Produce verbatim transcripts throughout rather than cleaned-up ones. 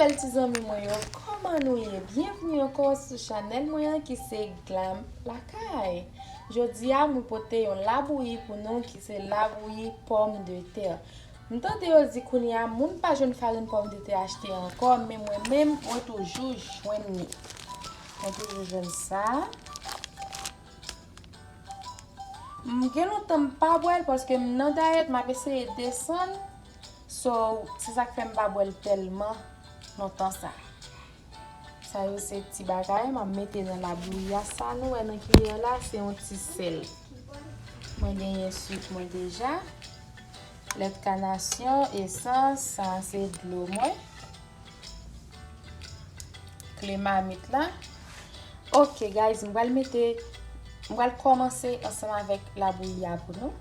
Bèl ti zanmi mwen yo, kòman nou ye? Byenvni ankò sou chanèl mwen an ki se Glam Lakay. Jodi a, mwen pote yon labouyi pou nou ki se labouyi pòmdetè. M tande yo di kounye a, moun pa jwenn farin pòmdetè achte ankò, men mwen menm, mwen toujou jwenn li. Mwen toujou jwenn sa. M gen lontan m pa bwè l paske m nan dayèt, m ap eseye desann. So, se sa k fè m pa bwè l tèlman lontan sa. Sa yo se ti bagay m ap mete nan labouyi a. Sa nou wè nan kiyè la, se yon ti sèl. Mwen genyen swit mwen deja. Lèt kanasyon, esans, sa se dlo mwen. Kle mamit la. Ok, guys, m pral mete, m pral kòmanse ansanm avèk labouyi a pou nou.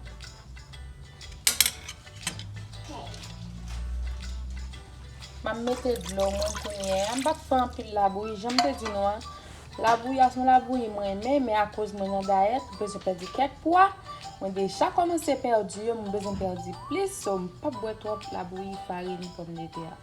M ap mete dlo mwen kounye a. M p ap fè anpil labouyi. Jan m te di nou an, labouyi a se yon labouyi m renmen, men akoz mwen nan dayèt, m bezwen pèdi kèk pwa. Mwen deja kòmanse pèdi yo, m bezwen pèdi plis, so m p ap bwè twòp labouyi farin pòmdetè a.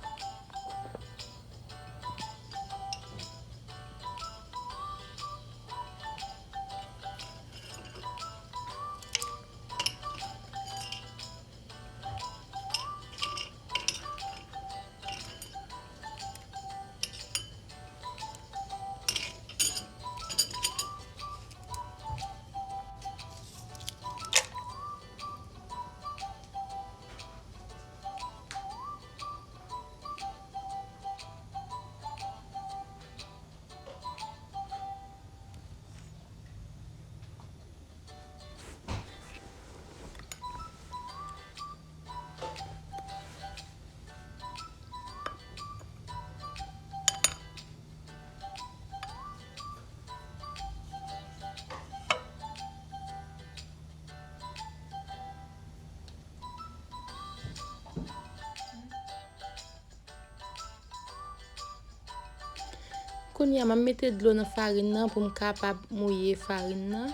Kounye a, m ap mete dlo nan farin nan pou m kapab mouye farin nan.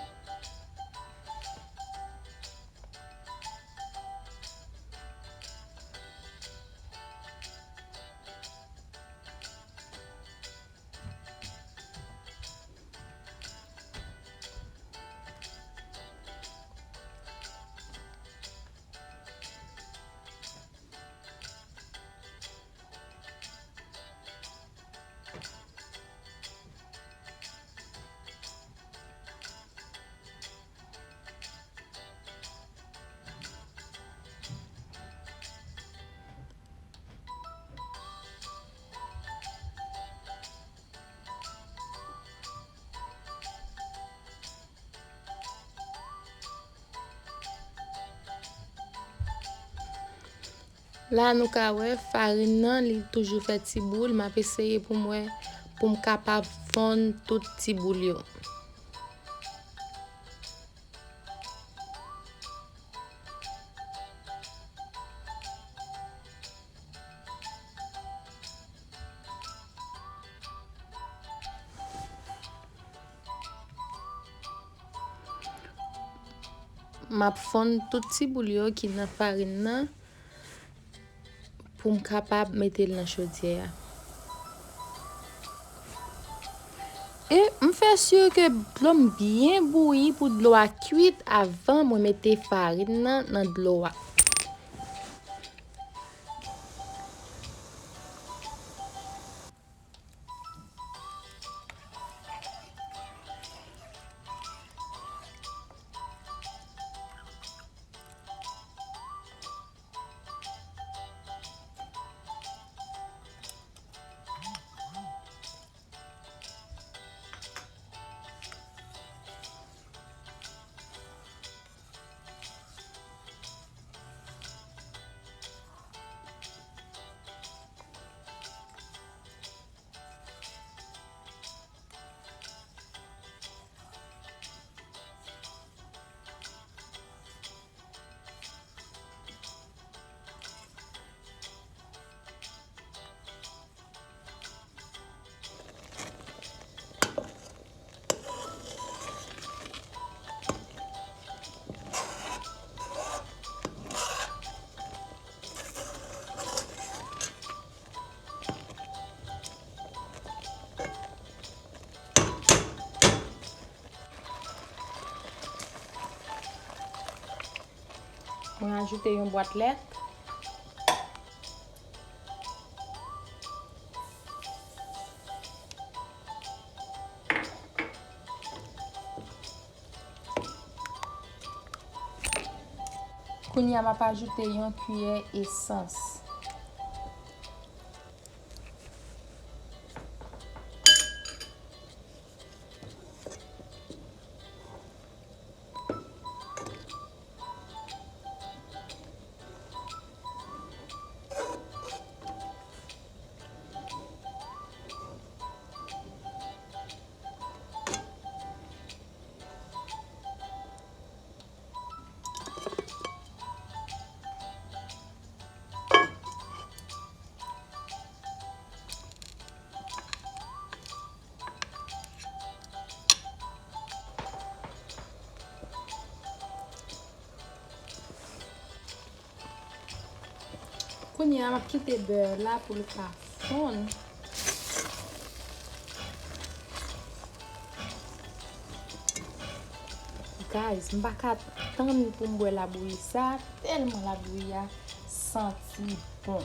La nou ka wè farin nan, li toujou fè ti boul. M ap eseye pou m wè, pou m kapab fonn tout ti boul yo. M ap fonn tout ti boul yo ki nan farin nan pou m kapab mete l nan chodyè a. E m fè si ke dlo m byen bouyi pou dlo a kwit avan mwen mete farin nan nan dlo a. Mwen ajoute yon bwat lèt. Kounye a, m ap ajoute yon kiyè esans. Kounye a, m ap kite bè la pou l ka fonn. Guys, m pa ka tann pou m bwè labouyi sa, tèlman labouyi a santi bon.